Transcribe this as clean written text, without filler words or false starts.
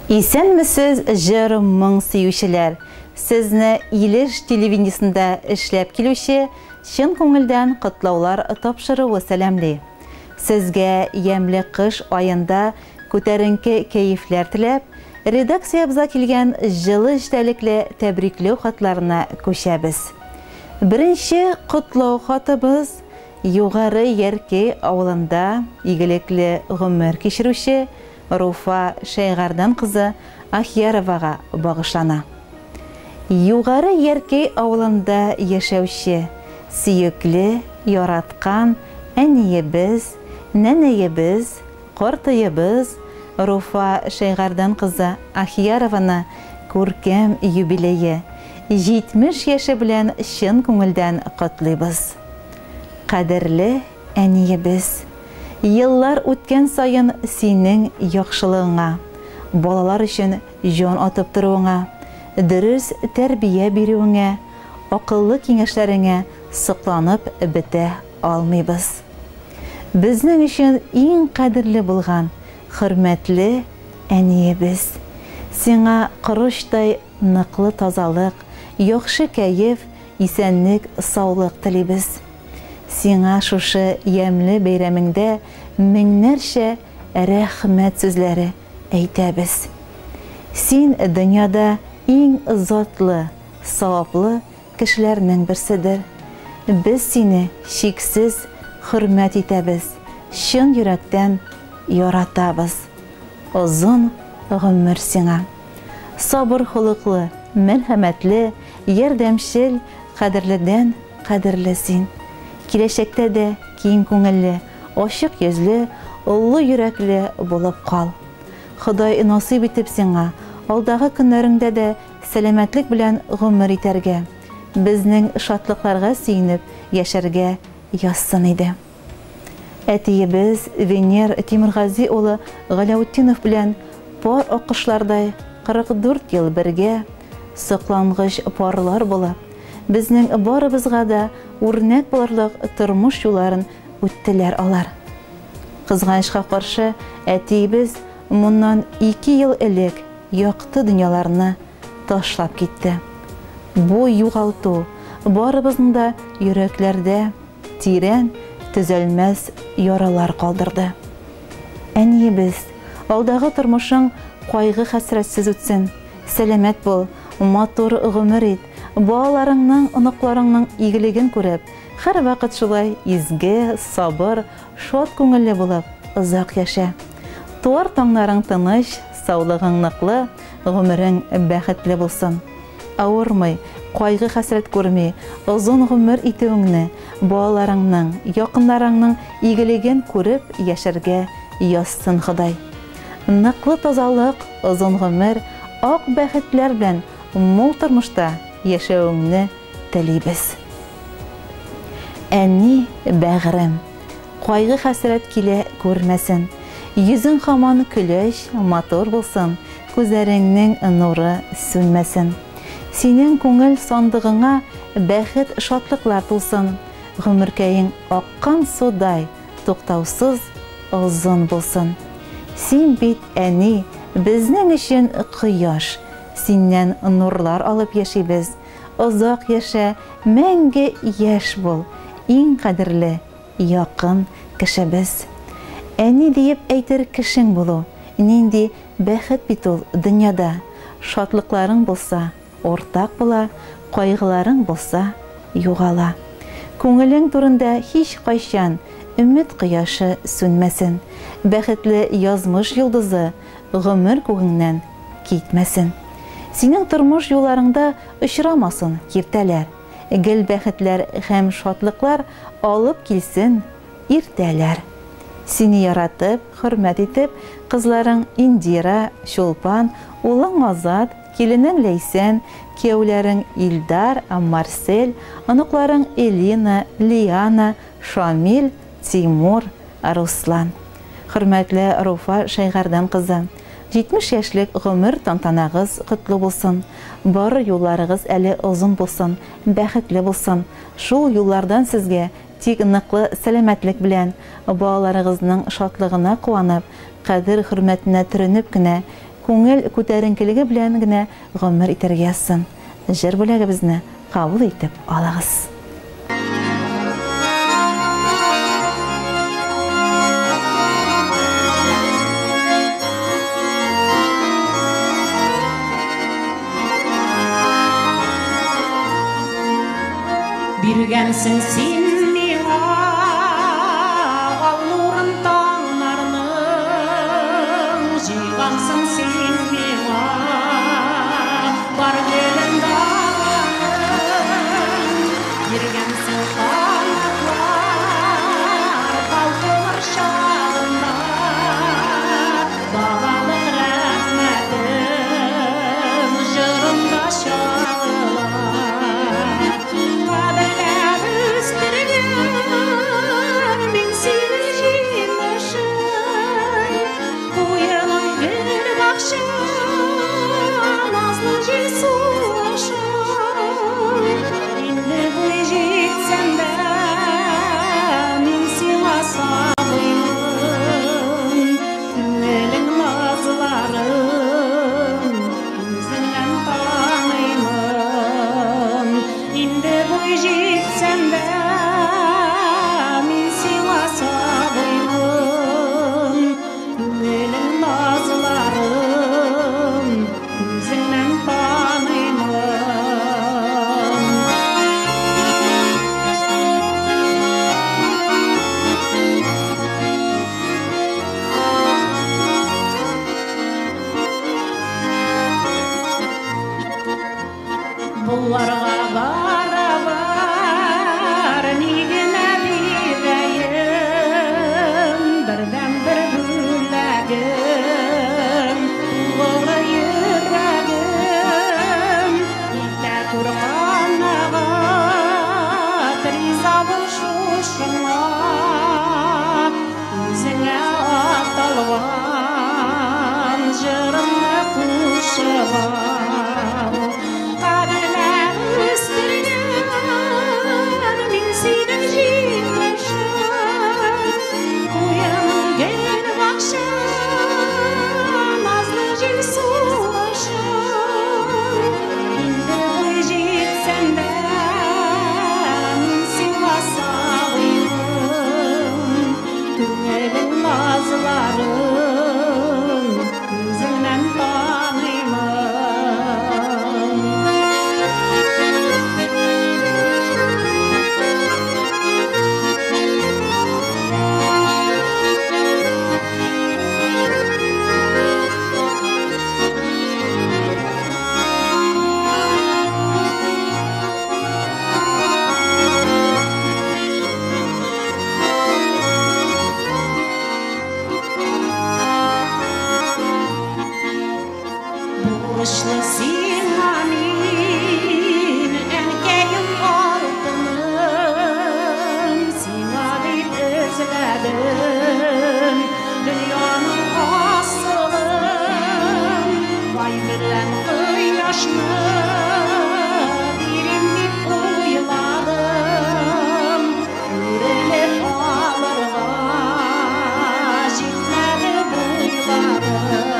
Исәнмесез, җыр моң сөючеләр! Сезне Илеш телевидениесендә эшләп килүче чын күңелдән котлаулар тапшыруы сәламли. Сезгә ямьле кыш аенда күтәренке кәефләр теләп, редакциябезгә килгән җылы эчтәлекле тәбрикләү хатларына күчәбез. Беренче котлау хатыбыз Югары Яркәй авылында игелекле гомер кичерүче Руфа Шәйгардан кызы Ахияровага багышлана. Югары Яркәй авылында яшәүче, сөекле, яраткан әниебез, нәнәебез, картыебыз Руфа Шәйгардан кызы Ахиярованы күркәм юбилее, 70 яше белән чын күңелдән котлыйбыз. Кадерле әниебез! Еллар үткән саен синең яхшылыгыңа, балалар өчен җан атып торуыңа, дөрес тәрбия бирүеңә, акыллы киңәшләреңә сокланып бетә алмыйбыз. Безнең өчен иң кадерле булган хөрмәтле әниебез! Сиңа корычтай ныклы тазалык, яхшы кәеф, исәнлек, саулык телибез. Сиңа шушы ямьле бәйрәмеңдә меңнәрчә рәхмәт сүзләре әйтәбез. Син дөньяда иң затлы, саваплы кешеләрнең берседер. Без сине чиксез хөрмәт итәбез, чын йөрәктән яратабыз. Озын гомер сиңа. Сабыр холыклы, мәрхәмәтле, ярдәмчел, кадерледән кадерле син. Киләчәктә дә киң күңелле, ачык йөзле, олы йөрәкле булып кал. Ходай насыйп итеп сиңа, алдагы көннәреңдә дә сәламәтлек белән гомер итәргә, безнең шатлыкларга сөенеп яшәргә язсын иде. Әтиебез Венер Тимергази улы Галәүтдинов белән пар аккошлардай 44 ел бергә, соклангыч парлар булып, безнең барыбызга да үрнәк булырлык тормыш юлларын үттеләр алар. Кызганычка каршы, әтиебез моннан 2 ел элек якты дөньяларны ташлап китте. Бу югалту барыбызның да йөрәкләрдә тирән, төзәлмәс яралар калдырды. Әниебез, алдагы тормышың кайгы-хәсрәтсез үтсен, сәламәт бул, матур гомер ит, балаларыңның, оныкларыңның игелеген күреп, һәрвакыт шулай изге, сабыр, шат күңелле булып, озак яшә. Туар таңнарың тыныч, саулыгың ныклы, гомерең бәхетле булсын. Авырмый, кайгы-хәсрәт күрми, озын гомер итүеңне, балаларыңның, якыннарыңның игелеген күреп яшәргә язсын Ходай. Ныклы тазалык, озын гомер, ак бәхетләр белән мул тормышта яшәвеңне телибез. Әни бәгърем, кайгы-хәсрәт килә күрмәсен. Йөзең һаман көләч, матур булсын, күзләреңнең нуры сүнмәсен. Синең күңел сандыгыңа бәхет-шатлыклар тулсын, гомеркәең аккан судай туктаусыз озын булсын. Син бит, әни, безнең өчен кояш, синнән нурлар алып яшибез. Озак яшә, мәңге яшь бул, иң кадерле, якын кешебез. Әни диеп әйтер кешең булу, нинди бәхет бит ул дөньяда. Шатлыкларың булса, уртак була, кайгыларың булса, югала. Күңелең турында һич кайчан өмет кояшы сүнмәсен. Бәхетле язмыш йолдызы гомер күгеңнән китмәсен. Синең тормыш юлларыңда очрамасын киртәләр. Гел бәхетләр һәм шатлыклар алып килсен иртәләр. Сине яратып, хөрмәт итеп, кызларың Индира, Чулпан, улың Азат, киленең Ләйсән, кияүләрең Илдар, Марсель, оныкларың Элина, Лиана, Шамил, Тимур, Руслан. Хөрмәтле Руфа Шәйгардан кызы, 70 яшьлек гомер тантанагыз котлы булсын. Бар юлларыгыз әле озын булсын, бәхетле булсын. Шул юллардан сезгә тик ныклы сәламәтлек белән, балаларыгызның шатлыгына куанып, кадер хөрмәтенә төренеп кенә Күңел күтәренкелеге белән генә гомер итәргә язсын. Җыр бүләгебезне кабул итеп алыгыз. Биргәнсең син миңа ал нурын таңнарның, җыйгансың син миңа бар гөлен даланың. Биргәнсең канатлар балкыр чагында, балалык рәхмәтем җырымда чагыла. Кадерләп үстергән мин синең җимешең, куеның гөл бакча, назлы җил сулышың. Инде буй җитсәм дә, мин сиңа сабыймын. Күңелең назларын үзеңнән таныймын. Инде буй җитсәм дә, мин сиңа сабыймын. Күңелең назларын үзеңнән таныймын. Буларга барабар ни генә бирәем, бердән-бер бүләгем, тугры йөрәгем. Итә күр канәгать, риза бул шушыңа, үзеңә аталган җырымны кушып ал. Кадерләп үстергән мин синең җимешең, куеның гөл бакча, назлы җил сулышың. Инде буй җитсәм дә, мин сиңа сабыймын. Күңелең назларын үзеңнән таныймын. Бурычлы сиңа мин, әнкәем алтыным, сиңа дип эзләдем дөньяның асылын. Ай белән кояшны бирим дип уйладым, үрелеп алырга җитмәде буйларым.